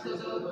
Thank you.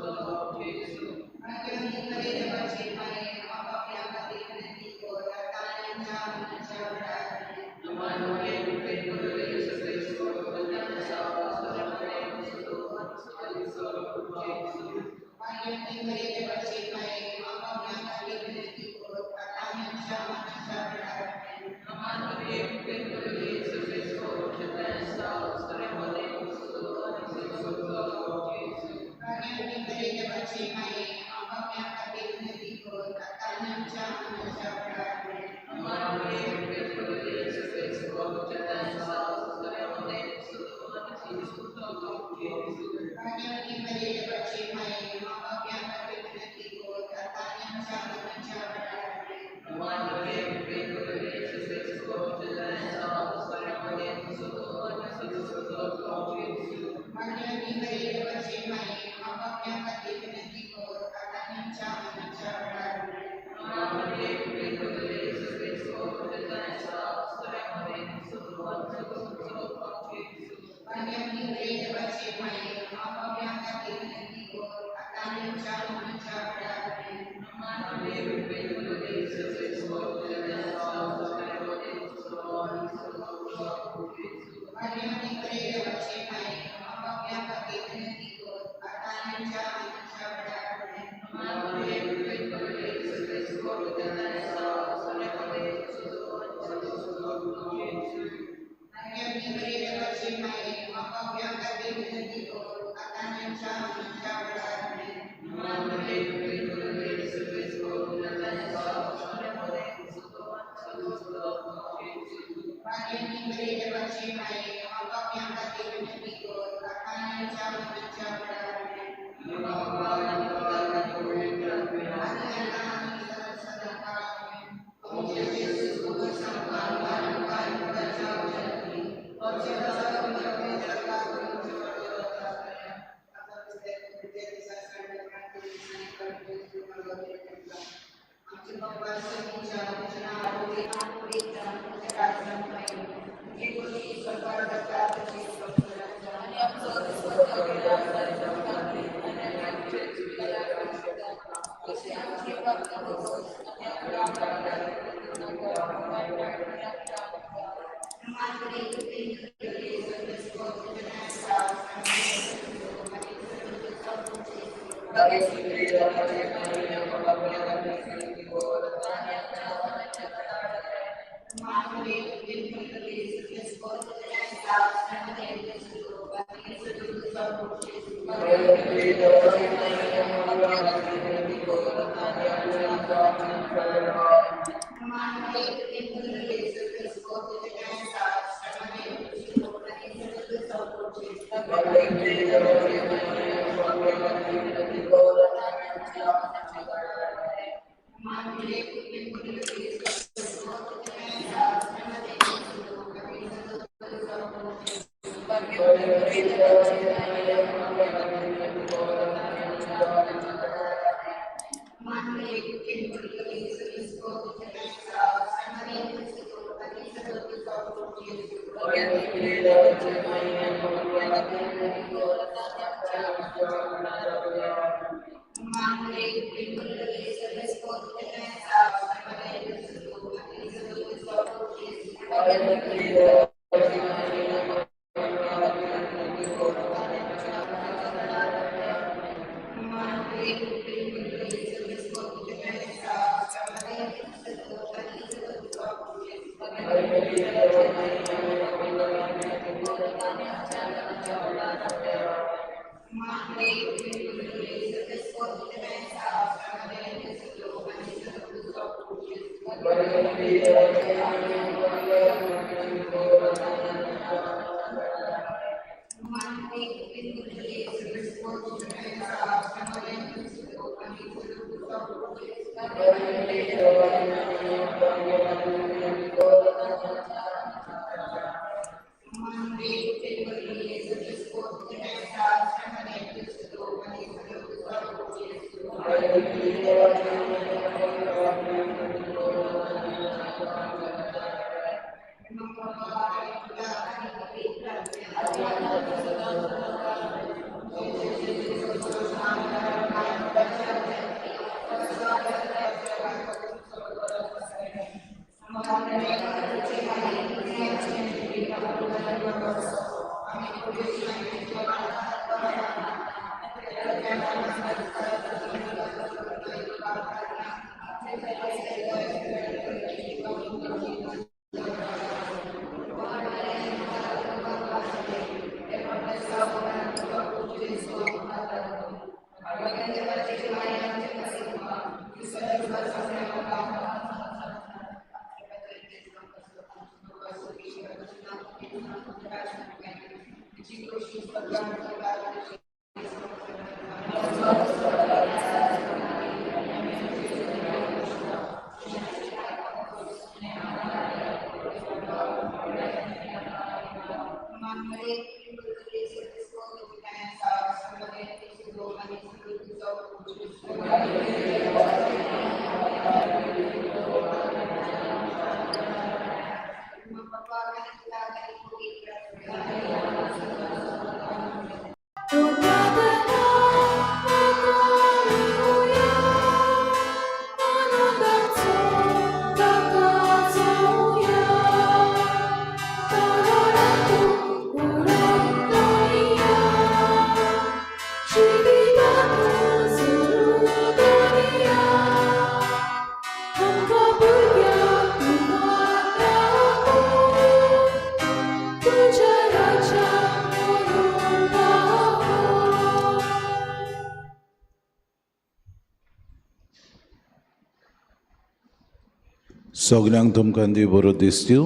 सगळ्यांक तुमकां देव बरो दिसतू।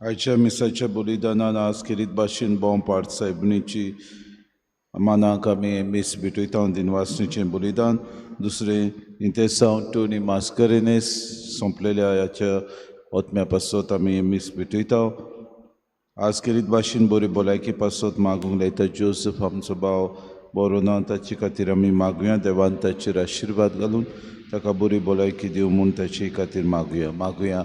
आयच्या मिसाच्या बलिदानान आज खेरीत भाशेन बोंपाट सायबणीची मानाक आमी मीस भेटयता दिनवासणीचें बलिदान। दुसरें इंतेसांव टोनी मास्करेनेस सोंपलेल्या ह्याच्या ओतम्या पासत आमी मीस भेटयता। आज खेरीत भाशेन बरी भलायकी पासत मागूंक लायता जोसेफ आमचो भाव बरो ना ताचे खातीर आमी मागुया। देवान ताचेर आशिर्वाद घालून ताका बरी भलायकी दिवं म्हूण ताचे खातीर मागुया। मागुया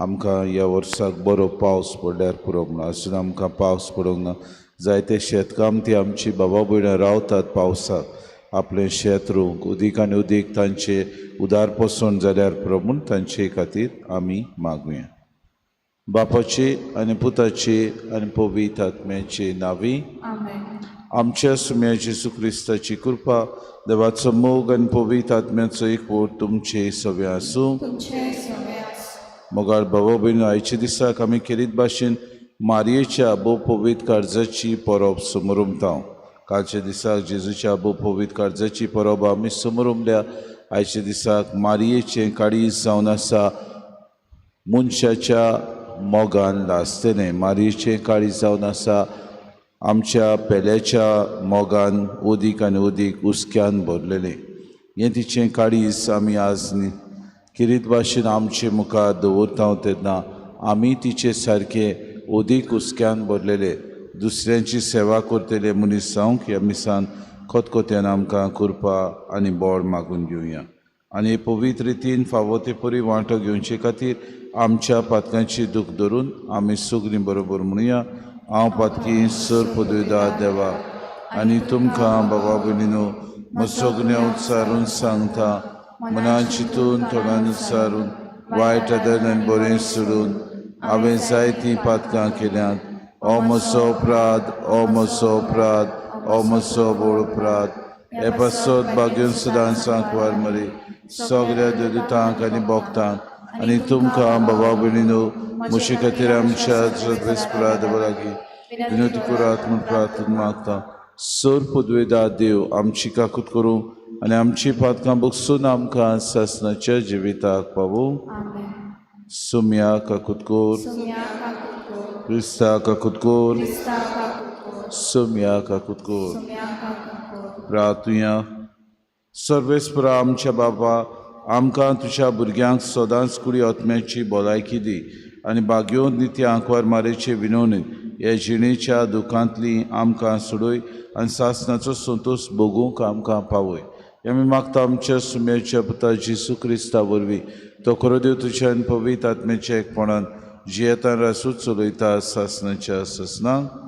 आमकां ह्या वर्साक बरो पावस पडल्यार पुरो म्हूण। आसून आमकां पावस पडूंक ना, जायते शेतकामती आमची बाबा भयणां रावतात पावसाक आपलें शेत रोवंक, उदीक आनी उदीक तांचे उदार पोसवण जाल्यार पुरो म्हूण तांचे खातीर आमी मागुया। बापाचे आनी पुताचे आनी पवित्र आत्म्याचे नांवी आमच्या सुम्या जेजू क्रिस्ताची कृपा, देवाचो मोग आनी पवित्र आत्म्याचो एकवट तुमचे सगळे आसूं। मोगाळ भाव भयण, आयच्या दिसाक आमी खेरीत भाशेन मारयेच्या भोव पवित्र काळजाची परब समरुमता। कालच्या दिसाक जेजूच्या भोव पवित्र काळजाची परब आमी समरुमल्या। आयच्या दिसाक मारयेचें काळीज जावन आसा मनशाच्या मोगान लासतलें। मारयेचें काळीज जावन आसा आमच्या पेल्याच्या मोगान उदीक आनी उदीक हुस्क्यान भरलेलें। हें तिचें काळीज आमी आज खेरीत भाशेन आमचे मुखार दवरता तेन्ना आमी तिचे सारके उदीक हुस्क्यान भरलेले दुसऱ्यांची सेवा करतले मनीस जावंक ह्या मिसान खतखत्यान आमकां कृपा आनी बळ मागून घेवया। आनी पवित्र रितीन फावो ते परी वांटो घेवचे खातीर आमच्या पातकांची दूख धरून आमी सगळीं बरोबर म्हणुया। हांव पातकी सर पदवीदार देवा आनी तुमकां बाबा भयणीनो म्हजो उच्चारून सांगता, मनान चिंतून तोंडान उच्चारून वायट आदर आनी बरें सोडून हांवें जायतीं पातकां केल्यांत। ओ म्हजो अपराध, ओ म्हजो अपराध, ओ म्हजो व्हड अपराध। हे पासत भाग्योन सदां सांकवार मरे सगळ्या देवदूतांक आनी भक्तांक आनी तुमकां बाबा भयणीनो म्हजे खातीर आमच्या सर्वेस्परा देवा लागीं विनवती करात म्हूण प्रार्थना मागता। सर पदवेदार देव आमची काकूत करूं आनी आमची पातकां बगसून आमकां सासणाच्या जिविताक पावूं। सुम्या काकूत कोर, क्रिस्ता काकूत कोर, सुम्या काकूत कोर। प्रार्थुया। सर्वेस्परा आमच्या बाबा आमकां तुज्या भुरग्यांक सदांच कुडी आत्म्याची भलायकी दी आनी भाग्योवंत नित्य आंकवार मारेचे विनवणी ह्या जिणेच्या दुखांतली आमकां सोडय आनी सासणाचो संतोश भोगूंक आमकां पावय। आमी मागता आमच्या सुम्याच्या पुता जेजू क्रिस्ता वरवीं तो खरो देव तुज्या आनी पवित्र आत्म्याच्या एकपणान जियेतान रासूच चलयता सासणाच्या सासणाक।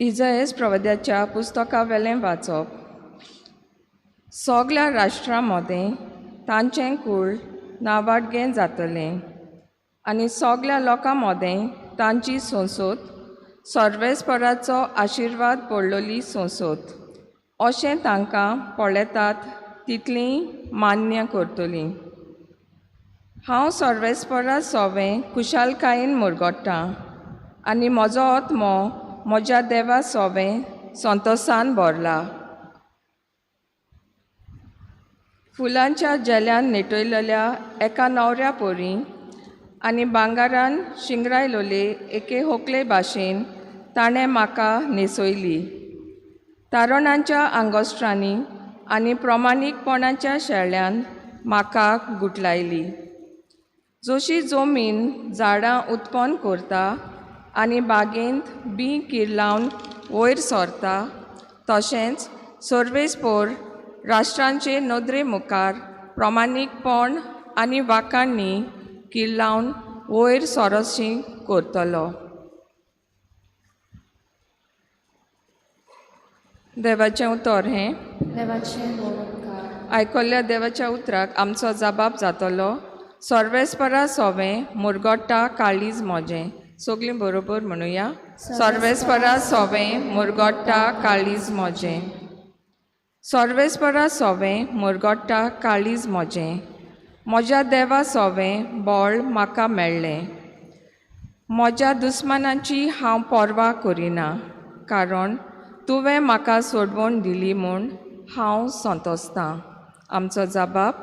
इजायस प्रवाद्याच्या पुस्तकावेलें वाचप। सगल्या राष्ट्रां मदें तांचें कूळ नावाडगें जातलें आनी सगल्या लोकां मदें तांची संसद सर्वेस्पराचो आशिर्वाद पडलोली संसद अशें तांकां पळयतात तितलीं मान्य करतलीं. हांव सर्वेस्परा सोवें खुशालकायेन मुरगोट्टां आनी म्हजो आत्मो म्हज्या देवा सोवें संतोसान भरला. फुलांच्या जेल्यान नेटयलेल्या एका न्हवऱ्या परी आनी भांगारान शिंगरायलोले एके होकले भाशेन ताणें म्हाका न्हेसयली. तारणांच्या आंगोस्ट्रांनी आनी प्रमाणीकपणाच्या शेळ्यान म्हाका गुटलायली. जशी जमीन झाडां उत्पन्न करता आनी बागेंत बीं किर्लावन वयर सरता तशेंच सर्वेस्पोर राष्ट्रांचे नदरे मुखार प्रमाणीकपण आनी वाखाणणी किर्लावन वयर सरशी करतलो. देवाचें उतर हें. आयकल्ल्या देवाच्या उतराक आमचो जबाब जातलो. सर्वेस्परा सोवें मुरगोट्टा काळीज म्हजें. सगळीं बरोबर म्हणुया. सर्वेस्परा सोवें मुरगोट्टा काळीज म्हजें. सर्वेस्परा सोवें मुरगोट्टा काळीज म्हजें. म्हज्या देवा सोवें बळ म्हाका मेळ्ळें. म्हज्या दुस्मानाची हांव पर्वा करिना, कारण तुवें म्हाका सोडवण दिली म्हूण हांव संतोसतां. आमचो जबाब.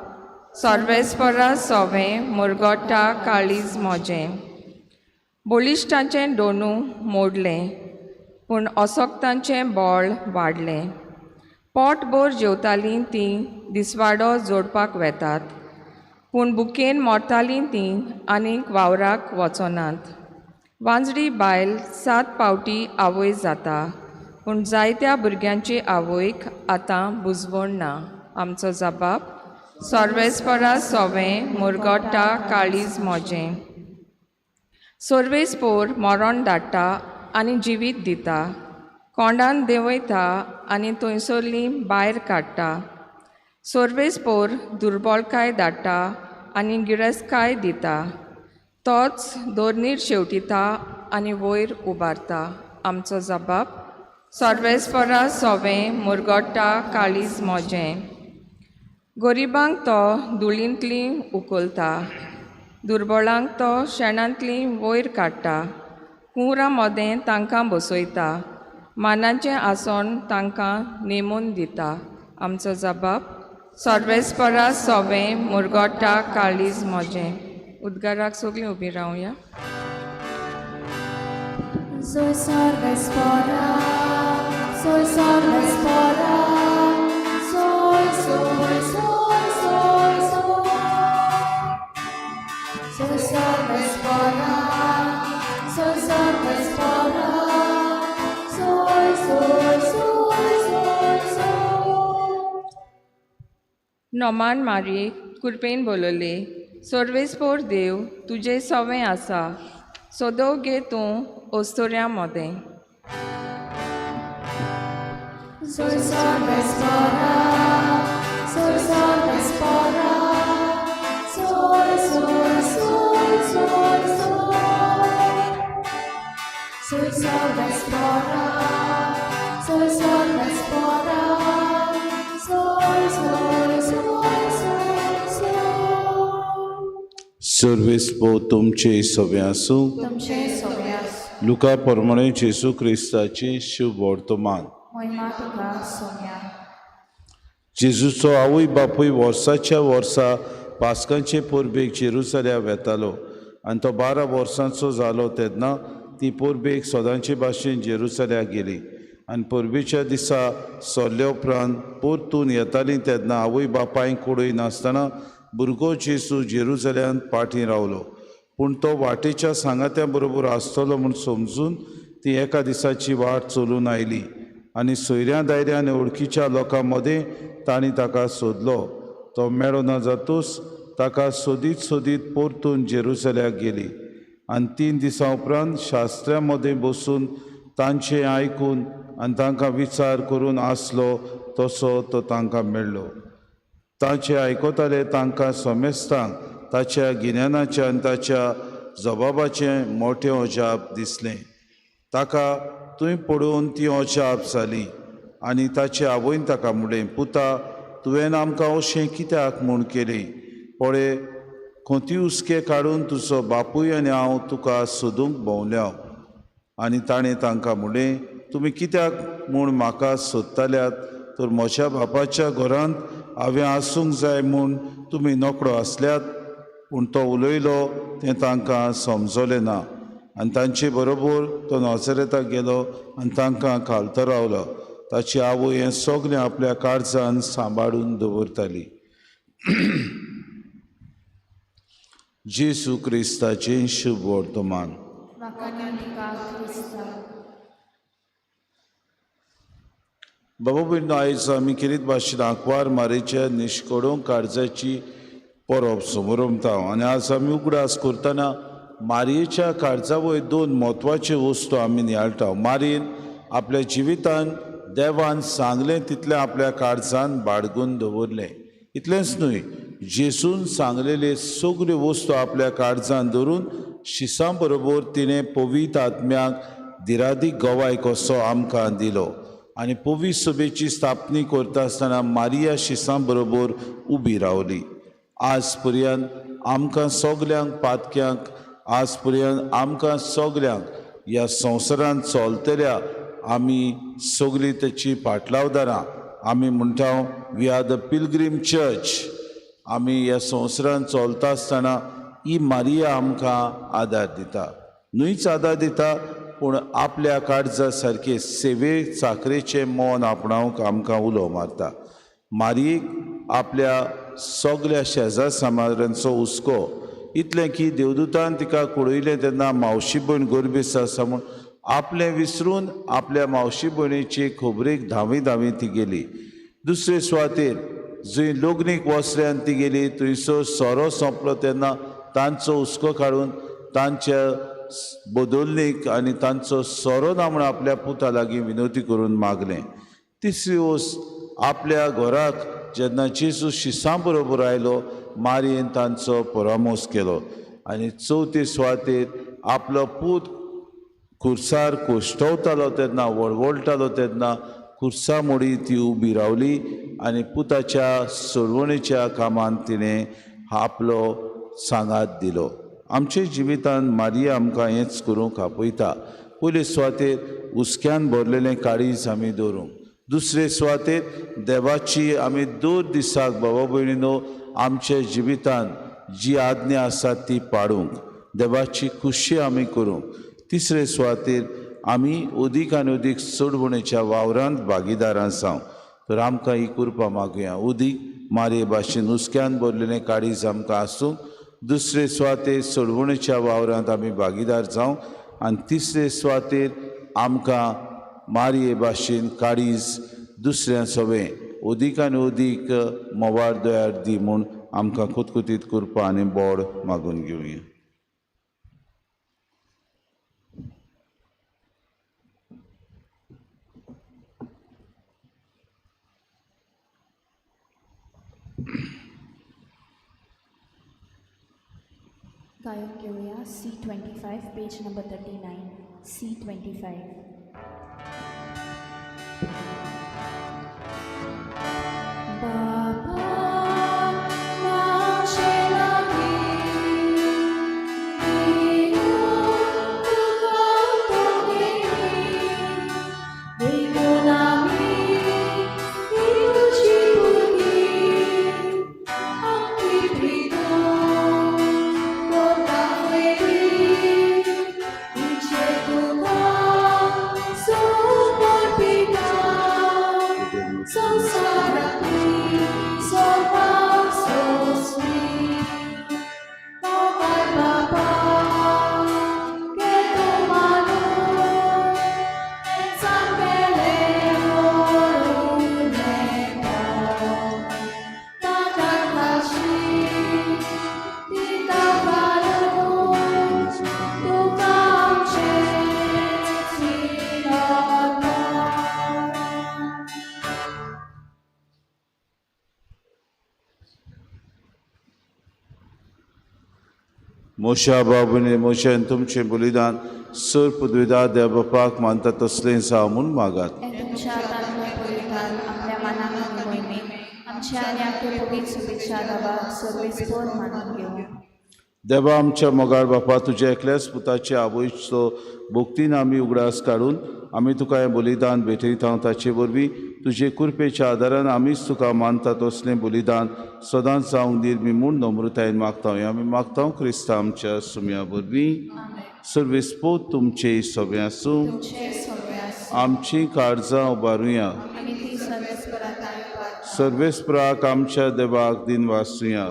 सर्वेस्परा सोवें मुरगोट्टा काळीज म्हजें. बळिश्टांचें डोनू मोडलें पूण असक्तांचें बळ वाडलें. पोटभर जेवतालीं तीं दिसवाडो जोडपाक वेतात, पूण बुकेन मरतालीं तीं आनीक वावराक वचनात. वांजडी बायल 7 पावटी आवय जाता, पूण जायत्या भुरग्यांची आवयक आतां बुजवण ना. आमचो जबाब. सर्वेस्परा सोवें मुरगोट्टा काळीज म्हजें. सर्वेस्पोर मरण धाडटा आनी जिवीत दिता, कोंडान देंवयता आनी थंयसरली भायर काडटा. सर्वेस्पोर दुर्बळकाय धाडटा आनी गिरेस्तकाय दिता, तोच दोर्नीर शेवटिता आनी वयर उबारता. आमचो जबाब. सर्वेस्परा सोवें मुरगोट्टा काळीज म्हजें. गरिबांक तो धुळींतली उखलता, दुर्बळांक तो शेणांतली वयर काडटा. कुंवरां मदें तांकां बसयता, मानाचें आसन तांकां नेमून दिता. आमचो जबाब. सर्वेस्परा सोवें मुरगोट्टा काळीज म्हजें. उद्गाराक सगळीं उबीं रावया. Soy सर्वेस्परा, soy सर्वेस्परा, soy, soy, soy, soy, soy. Soy सर्वेस्परा, soy सर्वेस्परा, soy, soy, soy, soy, soy. Noman मारी कुरपेन बोलले, सर्वेस्पोर देव तुजे सवें आसा, सदोव गे तूं ओस्तोऱ्यां मदें. Soy सर्वेस्परा, soy सर्वेस्परा, soy, soy, soy, soy, soy. Soy सर्वेस्परा, soy सर्वेस्परा, soy, soy, soy, soy, soy. सर्वेस्पोर तुमचे सवें आसूं. तुमचे सवें आसूं. लुका प्रमाणे जेजू क्रिस्ताचें शुभ वर्तमान. मोहिमा तुका सोम्या. जेजूचो आवय बापूय वर्साच्या वर्सा पास्कांचे परबेक जेरुसलेमाक वेतालो आनी तो 12 वर्सांचो जालो तेन्ना ती परबेक सदांचे भाशेन जेरुसलेमाक गेली. आनी परबेच्या दिसा सरले उपरांत परतून येतालीं तेन्ना आवय बापायक कुडय नासतना भुरगो जेजू जेरुसलेमांत फाटीं रावलो. पूण तो वाटेच्या सांगात्या बरोबर आसतलो म्हूण समजून ती एका दिसाची वाट चलून आयली आनी सोयऱ्यां दायऱ्यां आनी वळखीच्या लोकां मदें तांणी ताका सोदलो. तो मेळो ना जातूच ताका सोदीत सोदीत परतून जेरुसलेमाक गेली. आनी 3 दिसां उपरांत शास्त्र्यां मदें बसून तांचें आयकून आनी तांकां विचार करून आसलो तसो तो तांकां मेळ्ळो. ताचें आयकताले तांकां समेस्तांक ताच्या गिन्यानाचें आनी ताच्या जबाबाचें मोठें अजाप दिसलें. ताका थंय पळोवन ती अजाप जाली आनी ताचे आवयन ताका म्हणलें, पुता, तुवें आमकां अशें कित्याक म्हूण केलें? पळय, खोंती हुस्के काडून तुजो बापूय आनी हांव तुका सोदूंक भोंवल्या. आनी ताणें तांकां म्हणलें, तुमी कित्याक म्हूण म्हाका सोदताल्यात? तर म्हज्या बापाच्या घरांत हांवें आसूंक जाय म्हूण तुमी नकळो आसल्यात. पूण तो उलयलो तें तांकां समजलें ना आनी तांचे बरोबर तो नजरेताक गेलो आनी तांकां खालतो रावलो. ताची आवय हें सगळें आपल्या काळजान सांबाळून दवरताली. जेजू क्रिस्ताचें शुभ वर्तमान. बाबा भयणीनो, आयज आमी खेरीत भाशेन आंकवार मारेच्या निश्कडोंक काळजाची परब समरमता आनी आज आमी उगडास करतना मारयेच्या काळजा वयर दोन म्हत्वाच्यो वस्तू आमी नियाळटा. मारयेन आपल्या जिवितान देवान सांगलें तितलें आपल्या काळजान बाळगून दवरलें. इतलेंच न्हय, जेजून सांगलेले सगल्यो वस्तू आपल्या काळजान धरून शिसां बरोबर तिणें पवित्र आत्म्याक दिरादीक गवाय कसो आमकां दिलो. आनी पवित्र सभेची स्थापनी करता आसतना मारिया शिसां बरोबर उबी रावली. आज पर्यंत आमकां सगल्यांक पातक्यांक, आज पर्यंत आमकां सगल्यांक ह्या संवसारांत चलतल्या आमी सगळीं तेची पाटलावदारां. आमी म्हणटा we are the pilgrim church. आमी ह्या संवसारांत चलता आसतना ही मारिया आमकां आदार दिता. न्हयच आदार दिता, पूण आपल्या काळजा सारके सेवे चाकरेचें मन आपणावंक आमकां उलो मारता. मारयेक आपल्या सगल्या शेजार समाजांचो हुस्को इतलें की देवदूतान तिका कळयलें तेन्ना मावशी भयण गर्भेस्त आसा म्हूण आपलें विसरून आपल्या मावशी भयणीचे खबरेक धांवी धांवी ती गेली. दुसरे सुवातेर जंय लग्नीक वसल्यान ती गेली थंयसर सोरो सोंपलो तेन्ना तांचो हुस्को काडून तांच्या बदलणीक आनी तांचो सोरो ना म्हूण आपल्या पुता लागीं विनवती करून मागलें. तिसरी वस्त, आपल्या घराक जेन्ना जेजू शिसां बरोबर आयलो मारयेन तांचो परामोस केलो. आनी चवथे सुवातेर आपलो पूत खुर्सार कोश्टवतालो तेन्ना, वळवळटालो तेन्ना खुर्सा मोडी ती उबी रावली आनी पुताच्या सोडवणेच्या कामांत तिणें आपलो सांगात दिलो. आमच्या जिवितांत मारिया आमकां हेंच करूंक आपयता. पयले सुवातेर हुस्क्यान भरलेलें काळीज आमी दवरूंक, दुसरे सुवातेर देवाची आमी दर दिसाक बाबा भयणीनो आमच्या जिवितांत जी आज्ञा आसा ती पाडूंक, देवाची खुशी आमी करूंक, तिसरे सुवातेर आमी अदीक आनी अदीक सोडवणेच्या वावरांत भागीदारां जावं. तर आमकां ही कृपा मागुया. अदीक मारये भाशेन हुस्क्यान भरलेलें काळीज आमकां आसूं, दुसरे सुवातेर सोडवणेच्या वावरांत आमी भागीदार जावं आनी तिसरे सुवातेर आमकां मारये भाशेन काळीज दुसऱ्या सवें अदीक आनी अदीक मोवार दयार दी म्हूण आमकां खुतखुतीत कृपा आनी बोड मागून घेवया. गायन घेवया C25 page number 39. C25. बाबा माझे लागी तुका तुगेली देखून आमी तुजी भुरगीं आमची प्रीतो कोता फुडें तिचे तुका समर्पिता संवसारांतली सर्वां सोंसली बाबाय बाबा केतो मानून सांगलें व्हरून ताच्या खाशी तिका घालून तुका आमचें अर्पण. मोशा बाबूने मोशान तुमचें बलिदान सर पदवीदार देव बापाक मानता तसलें जावं म्हूण मागात. तुमच्या हातांतलें बलिदान आपल्या मनाक आनी मोहिमेक आमच्या आनी आपले पवित्र शुभेच्छा देवा सर्वेस्पर मानून घेवं. देवा आमच्या मोगाळ बापा, तुज्या एकल्याच पुताचे आवयचो भक्तीन आमी उगडास काडून आमी तुका हें बलिदान भेटयता. ताचे वरवीं तुजे कृपेच्या आदारान आमीच तुका मानता तसलें बलिदान सदांच जावंक निर्मी म्हूण नम्रतायेन मागता. हें आमी मागता क्रिस्ता आमच्या सुम्या वरवीं. सर्वेस्पोत तुमचे सगळें आसूं. आमची काळजां उबारुया. सर्वेस्पराक आमच्या देवाक दिन वासुया.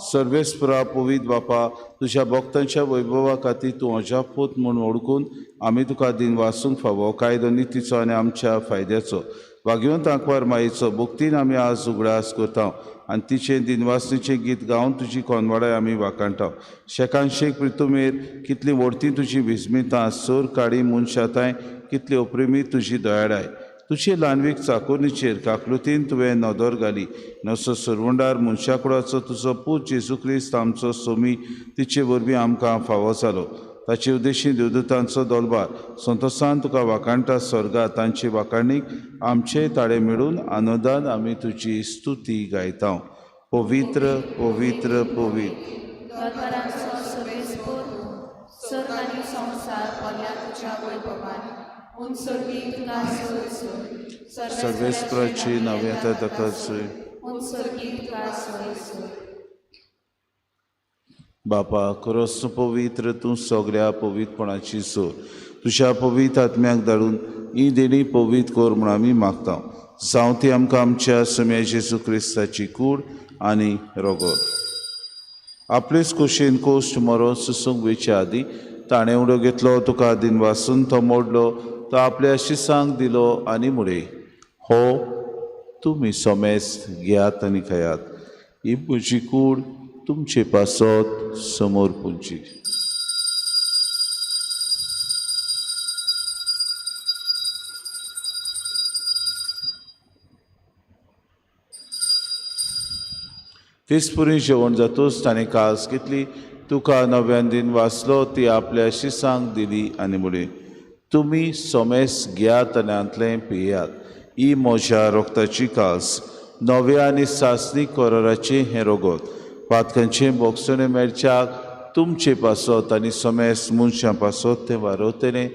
सर्वेस्परा पवित्र बापा, तुज्या भक्तांच्या वैभवा खातीर तूं अजापूत म्हूण वळखून आमी तुका दिन वासूंक फावो. कायदो नितीचो आनी आमच्या फायद्याचो भाग्यवंत आंकवार मायेचो भक्तीन आमी आज उगडास करता आनी तिचें दिनवासणीचें गीत गावन तुजी कोनवाडाय आमी वाखाणटा. शेकानशेक प्रितुमेर कितली व्हडती तुजी विस्मितां, सोर काडी मनशाताय कितली अप्रेमी तुजी दयाळाय. तुजे ल्हानवीक चाकोरणीचेर काकलुतीन तुवें नदर घाली. नसो सरवंडार मनशाकुडाचो तुजो पूत जेजू क्रिस्त आमचो सोमी तिचे वरवीं आमकां फावो जालो. ताचे उद्देशी देवदूतांचो दोलबार संतोसान तुका वाखाणटा स्वर्गा. तांचे वाखाणीक आमचे ताळे मेळून आनंदान आमी तुजी स्तुती गायता. पवित्र पवित्र पवित्र सर्वेस्पराची नव्या ताका. बापा, खरोच पवित्र तूं सगळ्या पवित्रपणाची सोर. तुज्या पवित्र आत्म्याक धाडून ही देणी पवित्र कर म्हूण आमी मागता. जावं ती आमकां आमच्या सम्या जेजू क्रिस्ताची कूड आनी रोगोर. आपलेच कुशीन कोश्ट मरोन सुसूंक वयचे आदीं ताणें उडो घेतलो, तुका दिनवासून तो मोडलो, तो आपल्या शिसांक दिलो आनी मुळे, हो तुमी सोमेस्त घेयात आनी खायात, ही म्हजी कूड तुमचे पासत समोर पुंची. तेच पुरी जेवण जातूच ताणें कास घेतली, तुका नव्यान दिन वाचलो, ती आपल्या शिसांक दिली आनी म्हळें, तुमी सोमेस घेयात आनी हांतलें पियात, ही म्हज्या रोगताची कास, नव्या आनी सासणी कराराचें हें रोगत, पातकांचें बोगसणें मेळच्याक तुमचे पासत आनी सोमेस मनशां पासत तें वारवतलें,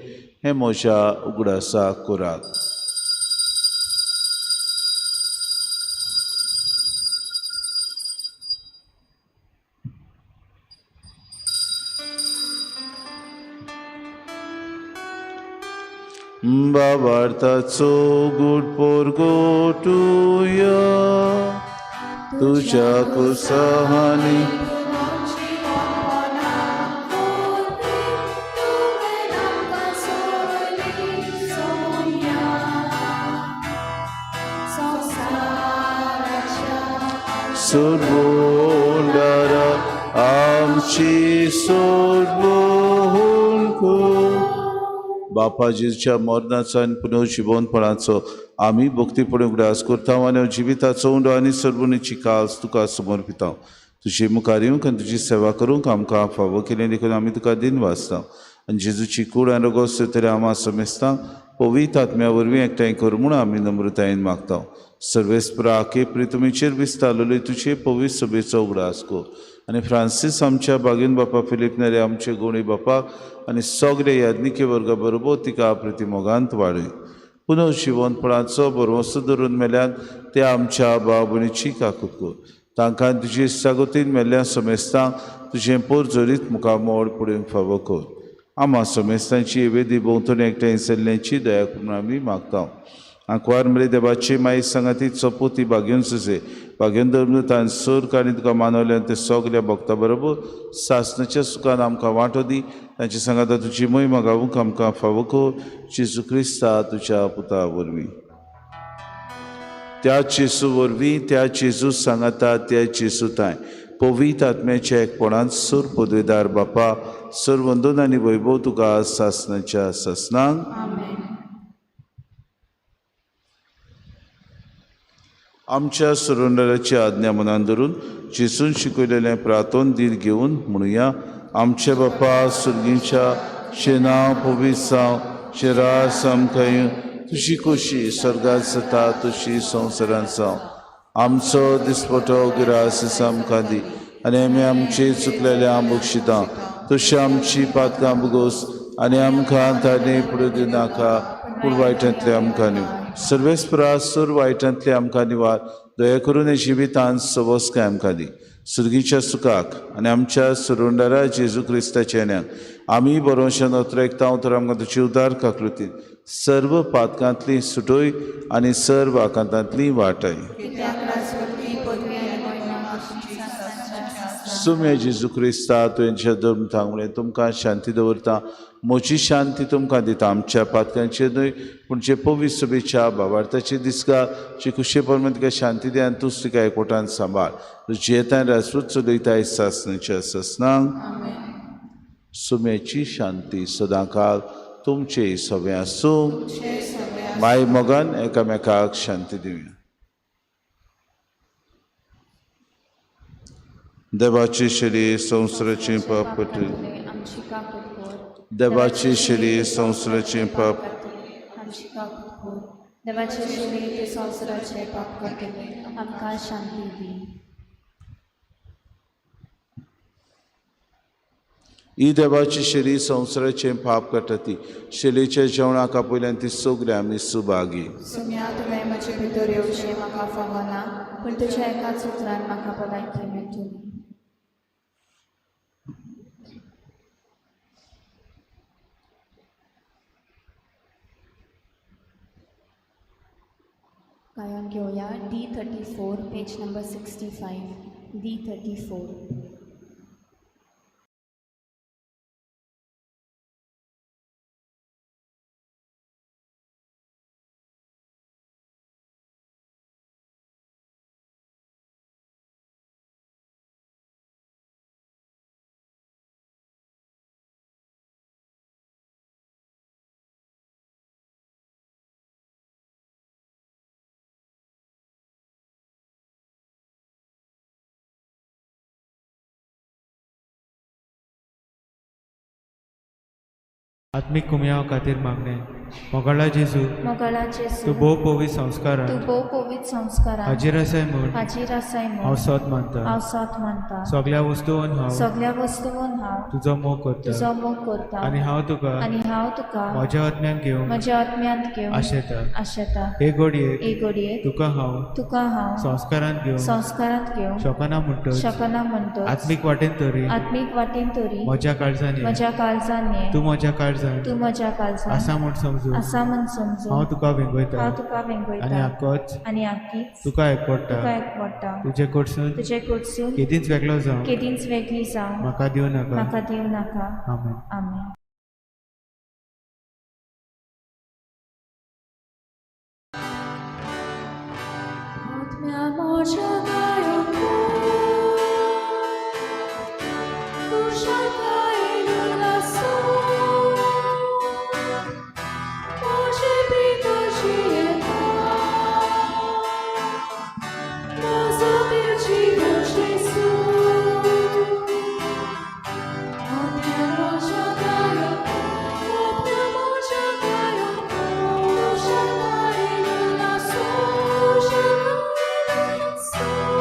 हें म्हज्या उगडासा करात. बाबार्थाचो गुड पोरगोटुया तुज्या कुसाहानी सोडवणारा आमची सोडवण कर. बापा जेजूच्या मरणाचो आनी पुनर्जिवनपणाचो आमी भक्तीपणे उगडास करता आनी जिविताचो उंडो आनी सर्वणीची कास तुका समर्पिता. तुजे मुखार येवंक आनी तुजी सेवा करूंक आमकां फावो केली देखून आमी तुका दिन वाचता. आनी जेजूची कूड आनी रोगोस तरी आमा समेस्तांक पवित्र आत्म्या वरवीं एकठांय कर म्हूण आमी नम्रतायेन मागता. सर्वेस्परा आके प्रितुमीचेर विस्तारलेली तुजे पवित्र सभेचो उगडास कर आनी फ्रांसीस आमच्या बागीन बापा फिलीप नेरे आमचे गुणी बापाक आनी सगळे याज्ञिके वर्गा बरोबर तिका प्रतिमोगांत वाडय. पुनर्जिवनपणाचो भरवंसो धरून मेल्यान ते आमच्या भाव भयणीची काकूत कर. तांकां तुजे सागोतीन मेल्ल्या समेस्तांक तुजें पोर जरीत मुखामोड पुडूंक फावो कर. आमा समेस्तांची वेदी भोंवतणी एकठांय जाल्ल्यांची दया करून आमी मागता. आंकवार मरे देवाची माई सांगाती चपोती भाग्योन सुसे भाग्योन धर्म सोर काणी तुका मानवल्यान ते सगल्या भक्ता बरोबर सासनाच्या सुखान आमकां वांटो दी. तांचे सांगाता तुजी मोहिमा गावूंक आमकां फावो कर. जेजू क्रिस्ता तुज्या पुता वरवीं. त्या जेजू वरवीं, त्या जेजू सांगाता, त्या जेजू तांय पवित्र आत्म्याच्या एकपणान सूर पदवेदार बापा सर वंदन आनी वैभव तुका सासनाच्या सासनांक. आमच्या सुरुंडराची आज्ञा मनान धरून जेजून शिकयलेलें प्रार्थन धीर घेवन म्हणुया. आमचे बापा सुर्गीच्या तुजें नांव पवित्र जावं, तुजें राज आमकां येवं, तुजी खोशी स्वर्गांत जाता तशी संवसारांत जावं. आमचो दिसपटो गिरास आमकां दी आनी आमी आमचे चुकलेल्या बक्षिता तशी आमची पातकां भोगोस आनी आमकां ताणे पुढे दिनाका, पूण वायटांतले आमकां न्हू. सर्वेस्परा सुर वायटांतले आमकां निवार, दया करून हे जिवितांत सवस्काय आमकां दी. सुर्गीच्या सुखाक आनी आमच्या सुरुंडारा जेजू क्रिस्ताच्या येण्याक आमी बरोवशान अत्रेकता तर आमकां तुजी उदार काकृतीन सर्व पातकांतली सुटोय आनी सर्व आकांतांतली वाटाय. सुम्या जेजू क्रिस्ता तुवें धर्म थांगलें तुमकां शांती दवरता, म्हजी शांती तुमकां दिता. आमच्या पातकांचेर न्हय पूण जे पवित्र सभेच्या भावार्थाचे दिसका जी खुशे प्रमाण तुका शांती दी आनी तूंच तुका एकवटान सांबाळ. तूं जियेताय राजपूत चलयताय सासणाच्या सासणांक. सुम्याची शांती सदांकाळ तुमचे सगळें आसूं. माय मोगान एकामेकाक शांती दिवया. देवाचे शरीर संवसाराचें पाप कटले, देवाचे शरीर संवसाराचें पाप आमची काकूट कर. देवाचे शरीर संवसाराचें पाप करतले, आमकां शांती दी. ही देवाची शरीर संवसाराचें पाप काडटा ती शैलेच्या जेवणाक आपयल्यान ती सगळीं आमी सुभागी. सुम्या तुवें म्हजे भितर येवचें म्हाका फावना, पूण तुज्या एकाच उतरान म्हाका भलायकी मेळटली. गायन घेवया D34 page number 65 D34. आत्मीक कुमयाव खातीर मागणें. मोगाळा जेजू, मोगाळा जेजू, तूं भोव पवित्र संस्कारान तूं भोव पवित्र संस्कारान हाजीर आसाय म्हूण हाजीर आसाय म्हूण हांव सत मानता. हांव सत मानता. सगळ्या वस्तून हांव सगळ्या वस्तून हांव तुजो मोग करता तुजो मोग करता आनी हांव तुका आनी हांव तुका म्हज्या आत्म्यान घेवंक म्हज्या आत्म्यांत घेवंक आशेता. आशेता. हे घडयेक हे घडयेक तुका हांव तुका हांव संस्कारांत घेवंक संस्कारांत घेवंक शकना म्हणटच शकना म्हणटच आत्मीक वाटेन तरी आत्मीक वाटेन तरी म्हज्या काळजान ये. म्हज्या काळजान ये. तूं म्हज्या काळजान तूं म्हज्या काळजान आसा म्हूण समजून आसा म्हूण समजून हांव तुका वेंगयता हांव तुका वेंगयता आनी आकोच आनी आकीच तुका एकवडटा. तुका एकवडटा. तुजे कडसून तुजे कडसून केदींच वेगळो जावं केदींच वेगळी जावं म्हाका दिवं नाका. म्हाका दिवं नाका. आमेन. आमेन. So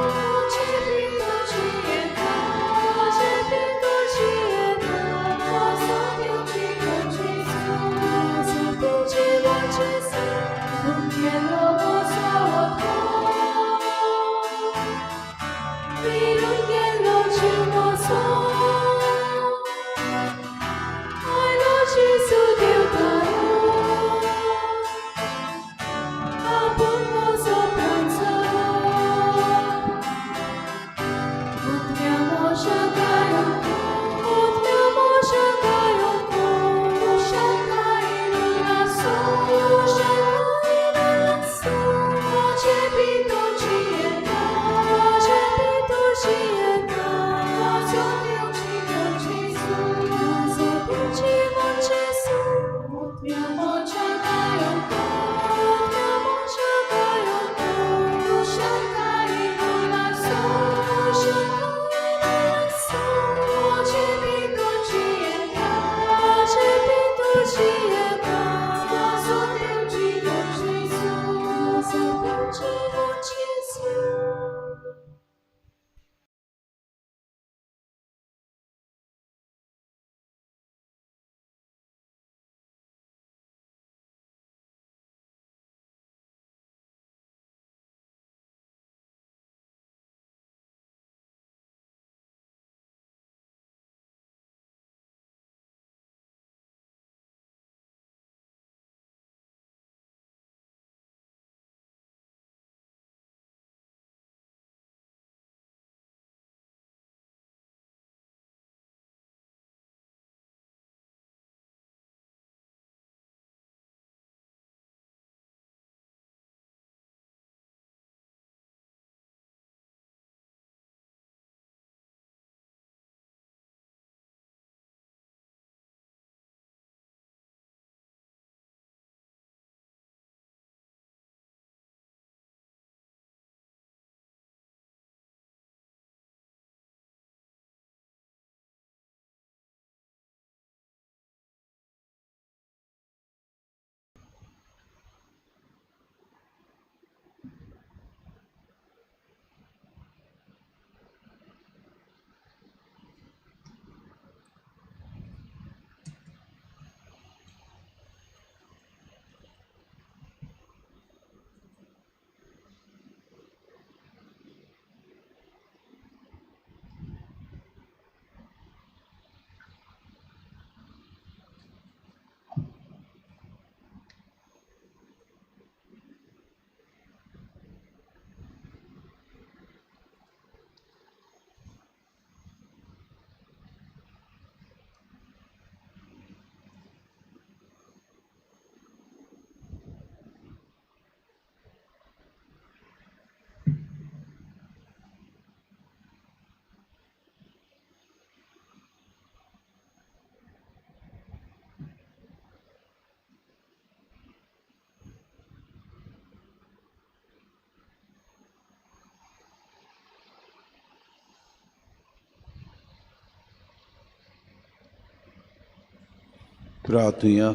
प्रार्थुया.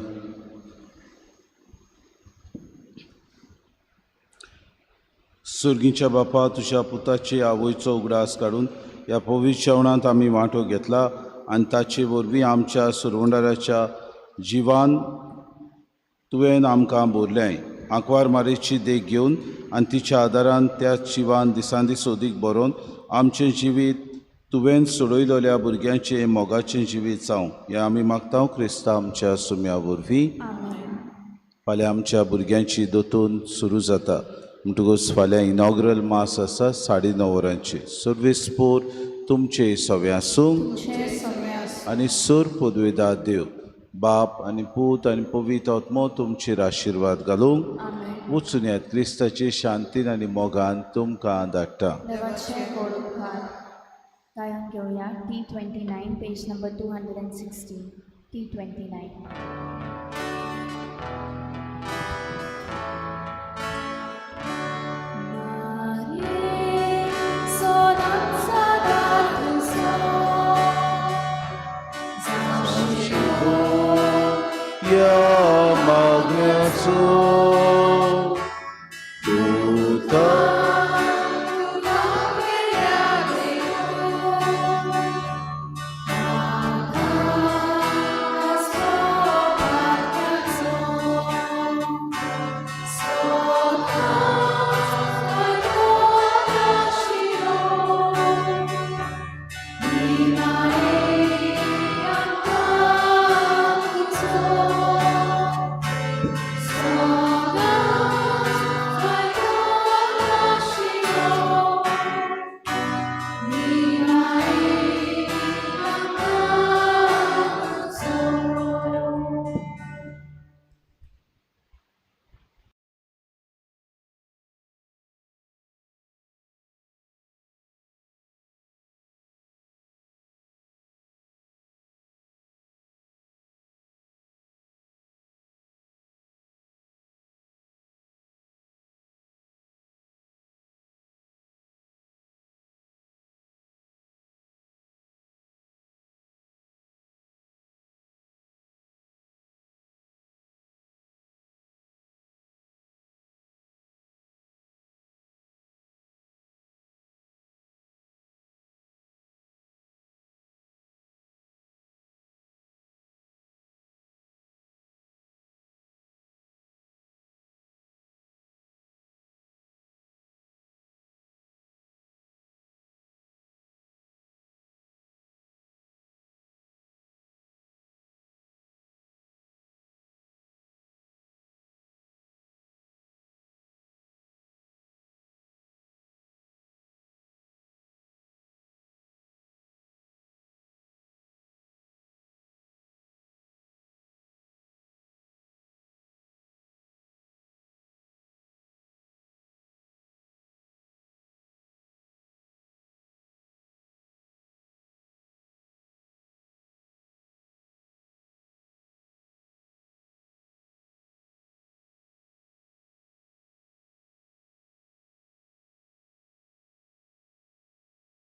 सुर्गीच्या बापा, तुज्या पुताचे आवयचो उगडास काडून ह्या पवित्र जेवणांत आमी वांटो घेतला आनी ताचे वरवीं आमच्या सुरवंडाराच्या जिवान तुवें आमकां बोरलें. आंकवार मारेची देख घेवन आनी तिच्या आदारान त्या जिवान दिसान दीस अदीक बरोवन आमचें जिवीत तुवें सोडयलेल्या भुरग्यांचें मोगाचें जिवीत जावं, हें आमी मागता क्रिस्तांव आमच्या सुम्या वरवीं. फाल्यां आमच्या भुरग्यांची दोतोन सुरू जाता, म्हणटकूच फाल्यां इनॉग्रल मास आसा 9:30 वरांचेर. सर्वीस पोर तुमचे सवे आसूं आनी सोर पदवेदार देव बाप आनी पूत आनी पवित्र आत्मो तुमचेर आशिर्वाद घालूंक वचून येत. क्रिस्ताचे शांतीन आनी मोगान तुमकां धाडटा. देवाचे गोड उपकार. गायन घेवया T 29, page number 216, T 29. या मागण्याचो.